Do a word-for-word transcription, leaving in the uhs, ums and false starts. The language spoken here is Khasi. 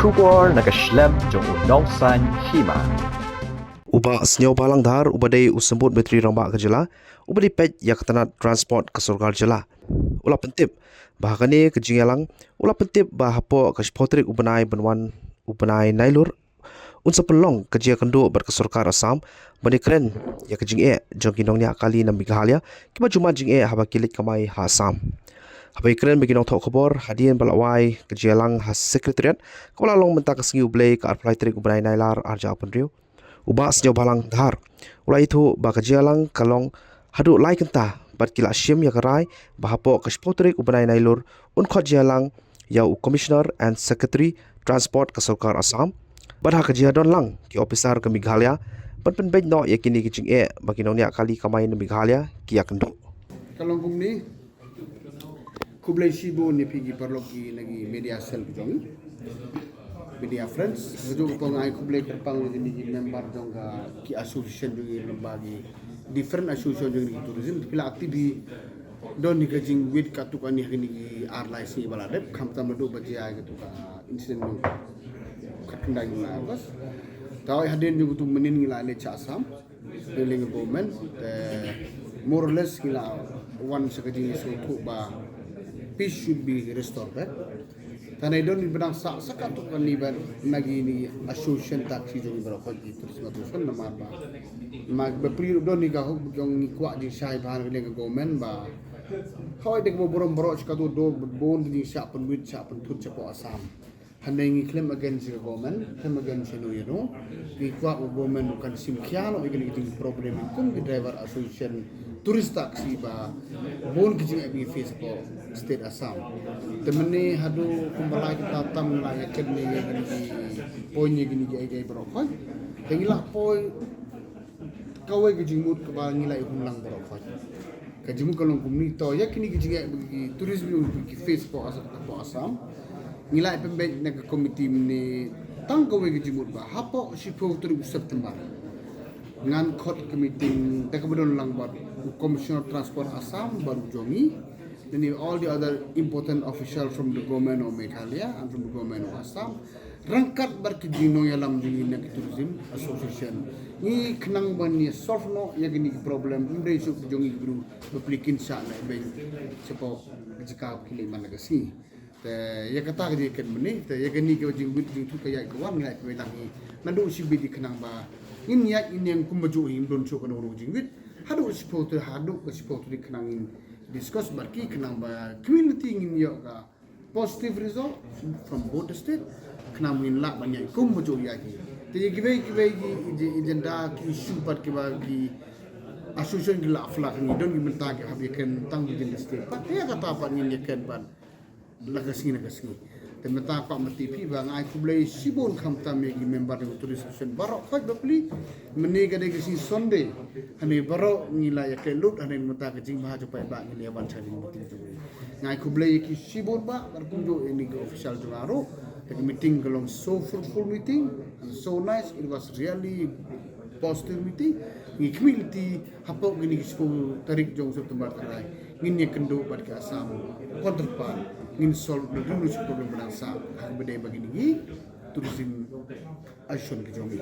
Khubor na ka shlem jong u Nongsaiñ Hima. U Bah Sniawbhalang Dhar, uba dei u Symbud Myntri Rangbah ka jylla, uba dei peit ïa ka tnat transport ka sorkar jylla, u la pyntip ba ha kane ka jingïalang, u la pyntip ba hapoh ka shiphew tarik u bnai ban wan, u bnai Nailur, un sa pynlong ka jingïakynduh bad ka sorkar Assam ban ïakren ïa ka jingeh jong ki nongñiah kali na Meghalaya kiba ju mad jingeh haba ki leit kamai ha Assam. Haba ïakren bad ki nongthoh khubor hadien ba la wai ka jingïalang ha Secretariat kaba la long mynta ka sngi U Blei, ka arphew lai tarik u bnai Nailar arhajar arphew hynriew, u Bah Sniawbhalang Dhar u la ïathuh ba ka jingïalang ka long haduh lai kynta bad ki la shim ïa ka rai ba hapoh ka shiphew tarik u bnai Nailur un khot jingïalang ïa u Commissioner and Secretary Transport ka sorkar Assam bad ha ka jingdon lang ki ophisar ka Meghalaya ban pynbeit noh ïa kine ki jingeh ba ki nongñiah kali kamai na Meghalaya ki ïakynduh. Ka long kumne, khublei shibun ïa phi ki paralok ki na ki media cell ki jong ngi, media friends. Ka jong ka pong ai khublei kyrpang ïa kine ki member jong ka ki association jong ngi, lem bad ki different association jong ngi tourism, phi la active hi. Don hi ka jingwit katto katne ha kine ki ar lai sngi ba la dep, khamtam naduh ba jia ïa katto ka incident jong ka khyndai jong u August. Te hadien jong katto mynnin ngi la leit sha Assam na liang ka government, te more or less ngi la wan sha ka jingsngewthuh ba peace should be restored back. Te ngi don ngi bynta sah sa katto katne ban na kine ki association taxi jong ngi baroh, ki tourism association, namar ba, namar ba phi don hi ka hok jong ngi kwah jingshai bha na liang ka government ba hoi dei ba burom baroh shi katto, don bun ki jingshah pynwit shah pynthut shapoh Assam. Hynrei ngi khlem against ka government, khlem against ïano ïano. Ngi kwah ka government kan shim khia noh ïa kine ki jingproblem kum ki driver association tourist taxi ba bun ki jingeh ba ngi face hapoh state Assam. Te mynne haduh kumba lai kynta tam ngi la ïakren ïa kine ki point, ïa kine ki idea baroh khoit. Te ngi la poi kawei ka jingmut kaba ngi la ïoh hun lang baroh khoit. Ka jingmut ka long kumne, to ïa kine ki jingeh ba ki tourism ki face hapoh Assam, hapoh Assam, ngi la pynbeit na ka committee mynne tang kawei ka jingmut ba hapoh shiphew tarik u September ngan khot ka meeting da kaba don lang bad u Commissioner Transport Assam bad u jong ngi, then all the other important official from the government of Meghalaya and from the government of Assam, ryngkat bad ki jingnongïalam jong ngi na ki tourism association. Ngi khnang ban ïa solve noh ïa kine ki problem, ym dei shuh jong ngi ki briew ba pynlong kin shah na beng shapoh ka jaka ba ki leit man la ka sngi. Te ïa kata ka jingkren mynne, te ïa kane ka jingwit jingthut ka ïaid ka wan ngi la pynbeit lang hi. Naduh shibit ngi khnang ba ngin ïaid ngin ïeng kumba juh hi, ym don shuh kano kano ka jingwit. Haduh shiphew tarik, haduh ka shiphew tarik khnang ngin discuss bad ki khnang ba community ngin ïoh ka positive result from both the state. Khnang ngin lah ban ïaid kumba juh ïa ki. Te ïa kiwei kiwei ki ag-, agenda, ki issue pat kiba ki association ki la flag, ngi don ki bynta ki hap ïakren tang within the state. Pat ïa kata pat ngin ïakren pat la ka sngi la ka sngi. Te mynta pat ma tip phi ba nga ai khublei shibun khamtam ïa ki member jong ka tourist association baroh khoit bapli. Mynne ka dei ka sngi Sunday, hynrei baroh ngi la ïakren lut, hynrei mynta ka jingbha jong paidbah ngi la ïa wan sha ka meeting jong ngi. Nga ai khublei ïa ki shibun bah, bad kumjuh ïa kine ki official jong nga ruh. Te ka meeting ka long so fruitful meeting and so nice. It was really positive meeting. Ngi khmih lynti hapoh kine ki shiphew tarik jong September trai ngin ïakynduh bad ka Assam counterpart, ngin solve the real problem ba dang sah ha kaba dei ba kine ki tourism association ki jong ngi.